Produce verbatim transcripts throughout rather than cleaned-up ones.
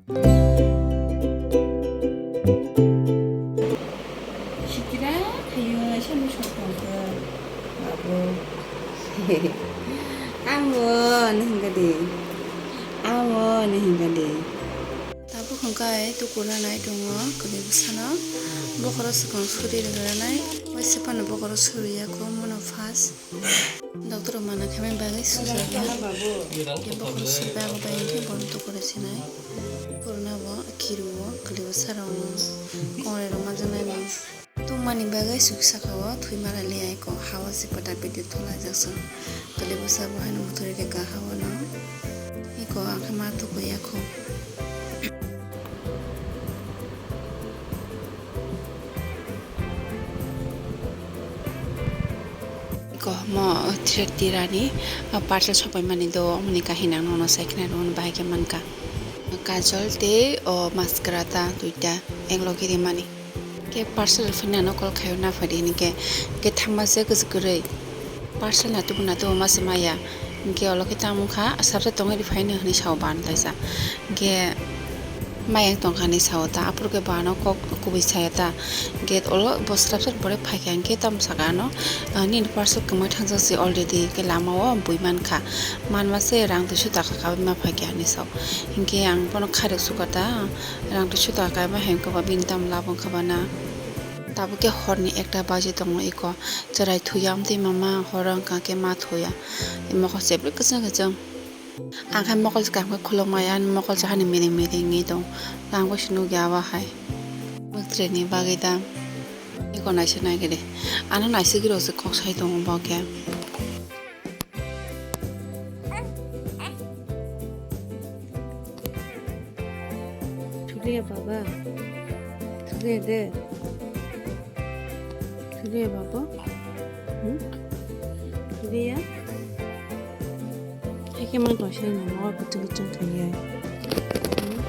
Sikira khayo, sami sokong khe, babu. Amo, nihingka di. Amo, nihingka di. Tabuk hwnkhe ai tukurna nai tongo, kwlwi bwsano. Bokhoro swkang suri rwgranai, waisa phano bokhoro suriya kho, mono first. Doctor rok mana khaimani bagwi sujak ya. Khe bokhorok sujak bai hwnkhe bono tokoro sinai. Purna bo khiru o kwlwi bwsa rok o kongrai rok majak nai bo. Tongmani bagwi suk saka o thwi mara le ai ko ha o se pata piti thola jak song. Kwlwi bwsa bo haino muthuri reka ha o no. Iko ang khe ma tokoi ya kho. Ko mo thirty rani, ah, parcel sopaimani do, omoni kahini ang nono sai khna rwmani bahai khe mankha. Kajol tei o mascara ta duita ek logi rimani. Khe parcel rwphani ano call khaio, na phaidi hini khe, khe thangma se kwchwk kwrwi. Parcel na tubu na tubu ma se maya. Hinkhe olo khe tamo wngkha, sabsa tongwi rwphaino hinwi sao bana taisa. Hinkhe mayang tongkha hinwi sao ta, aphuru khe bano kok kubui saya ta. Hinkhe olo bo swrapsa borek phaikha hinkhe tamo saka ano, ah, nini parcel kwmai thangjak se already, hinkhe lama o bui mankha. Manma se rang duiso taka kabai ma phaikha hinwi sao. Hinkhe ang bono khairok sukha ta, rang duiso taka kabai ma hai wngkha ba bini tamo labo wngkha ba na. Tabuk khe horni ekta baji tongo iko. Chwrai thuya amtwi mama horo wngkha khe ma thuya. Mokol chebri kwchwng kwchwng. Ang khe mokol kaham khe khulukmaya, ani mokol chahani miring miring wngwi tong. Ang bo se nukya abo hai. Mwtrwini bagwi da. Eko naisik naikhe de. Ano naisik rok se kok sai tongo bo khe. Thuliya baba. Thuliya de. Thuliya baba. Hmm? Thuliya. Hai khe mang tong sini mo kutung kutung thuliya. Hmm?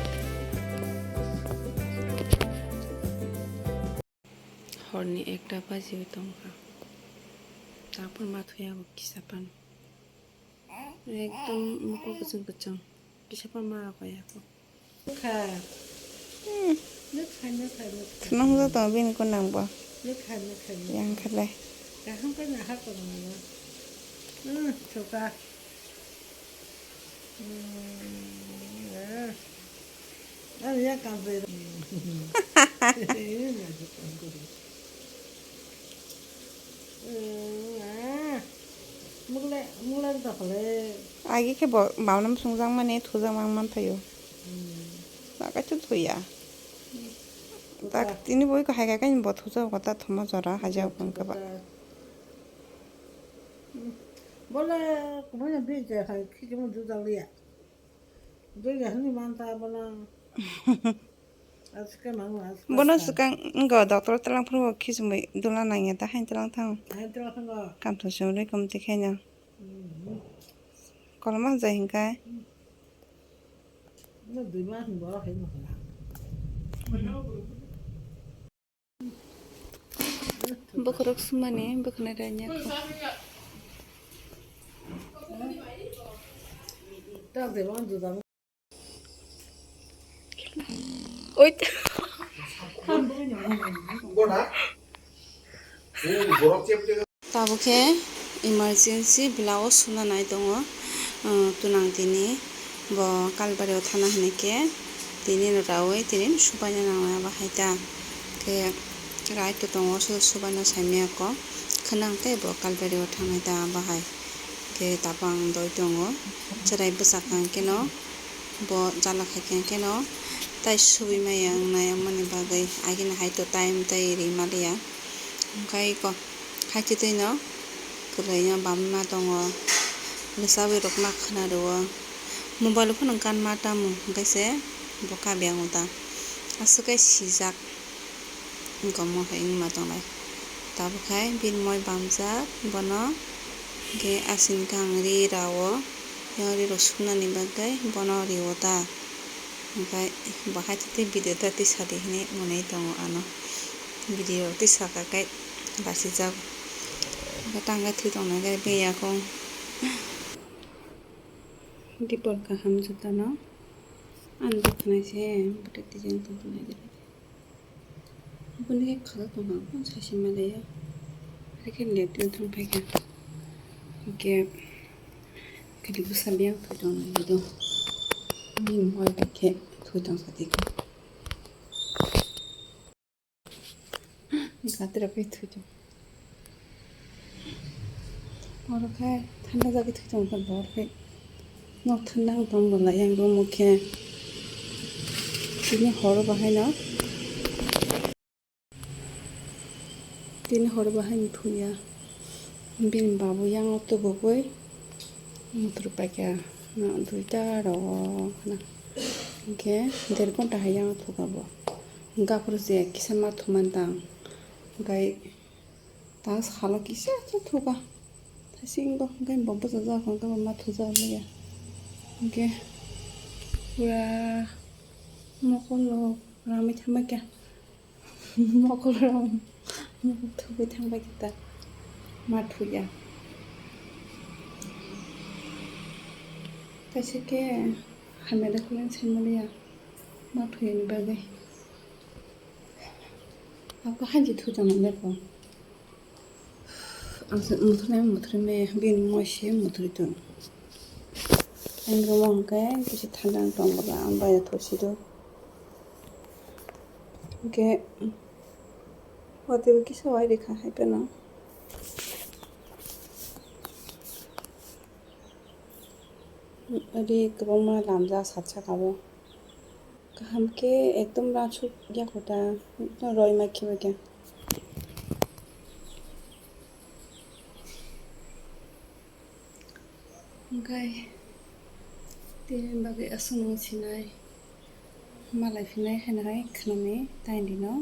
Horni ekta bajiwi tongkha. Tabuk ma thuya bo kisa phano. Ekdom mokol kwchwng kwchwng. Kisa phano ma rok ya kho. Nukha. Hmm. Nukha, nukha, nukha. Nung joto bini ko nang bo. Nukha, nukha, nukha. Yang khalai. Kaham khe nahar tongmano. Hmm, thuka. Hmm, eh. Ani ya kam se. Agi khe bo baunam sungjakmani thujak mang manphaio. Nakaithu thuya. Tak tini bo iko hai kai bo thujago ta thoma jora haja upang kaba. Bola kumanya bija hai khijimo jujak liya. Jujak hani manta bola. Aske mang aske. Bono swkang ngo doctor talang phuru khijimui dula nangya ta hain talang thang. Hain talang thango. Kamthang sumri kumti khaina. Koloma jai hinkai. No dui mas ni borok hai no khala. Bokhorok sumani bwkhwnai ranya kho. Oi. Tabuk khe emergency blouse suna nai tongo, uh, tunang tini bo Kalbari o thana hinwi khe tini no raui tini no subaina nangnai abo hai ta khe right o tongo, subaina saimaya kok khwnang tei bo Kalbari o thangnai ta abo hai khe tabuk ang doi tongo chwrai bwsakang khe no. Bo jala khaikhe khe no tai subui maya wngnai, aboni bagwi agini hai to time tai ri maliya. Hwnkhe iko haitwi twi no kwlwino bamwi ma tongo, bwchabwi rok ma khna rwo, mobile phano gan ma tamo hwnkhe se bo kabiang o ta aswk khe sijak. Gomo hai wngma tongnai. Tabuk hai bini moi bamjak bono, hwnkhe asini kang ri rao, yang ri rok suknani bagwi bono rio ta. Hwnkhe bo hai tei video ta tisa di hinwi mwnwi tongo ano. Video tisa kha khe basijago. Hwnkhe tang khe thwi tongnai khe biyakung. Dipor kaham jotano. Ang bwkhanai se, bwtwi twijlang tong tongo, naidi. Boni khe khajak tong kha, boni saichung ma le ya. Hai khe late wng thang phai kha. Hwnkhe, kali bwsa biyang thwi tong nai do. Bini mobile bai khe thwi tong sa twi kha. Gatira khe thwi tong. Oro khe thanda jagwi thwi tong kha, bo khe nok thanda wng tong bwla yang room o khe. Tini horo bahai no, tini horo bahai no thwi ya. Bini babu yang o tubugwi muthur paikha na duita rogo na. Hwnkhe der ghonta hai yang o thuka bo. Hwnkhe aphuru je kisa ma thuman tang. Hwnkhe ta salo kisa khe thuka. Thaising bo hwnkhe bo bwchajak hwnkhe bo ma thujak liya. Hwnkhe pura mokol rok ramwi thangbai kha. Mokol rok thugwi thangbai khe ta ma thuya. Kaisa khe hamya da khe saimaliya ma thuyani bagwi. Ako hanji thujaknai le ko. Ang se muthunai muthunai bini moi se muthunai tong. Ang room o hwnkhe kisa thanda wng tong bwla ang bai thok si do. Hwnkhe watwi bo kisa wai rikha hai phano. Ri kwbangma lamjak sat saka o. Kaham khe ekdom ransuk ya kho ta, ekdom roi ma khe bai khe. Hwnkhe tini bagwi aswk nung sinai malai phinai haino hai khwnani taini no.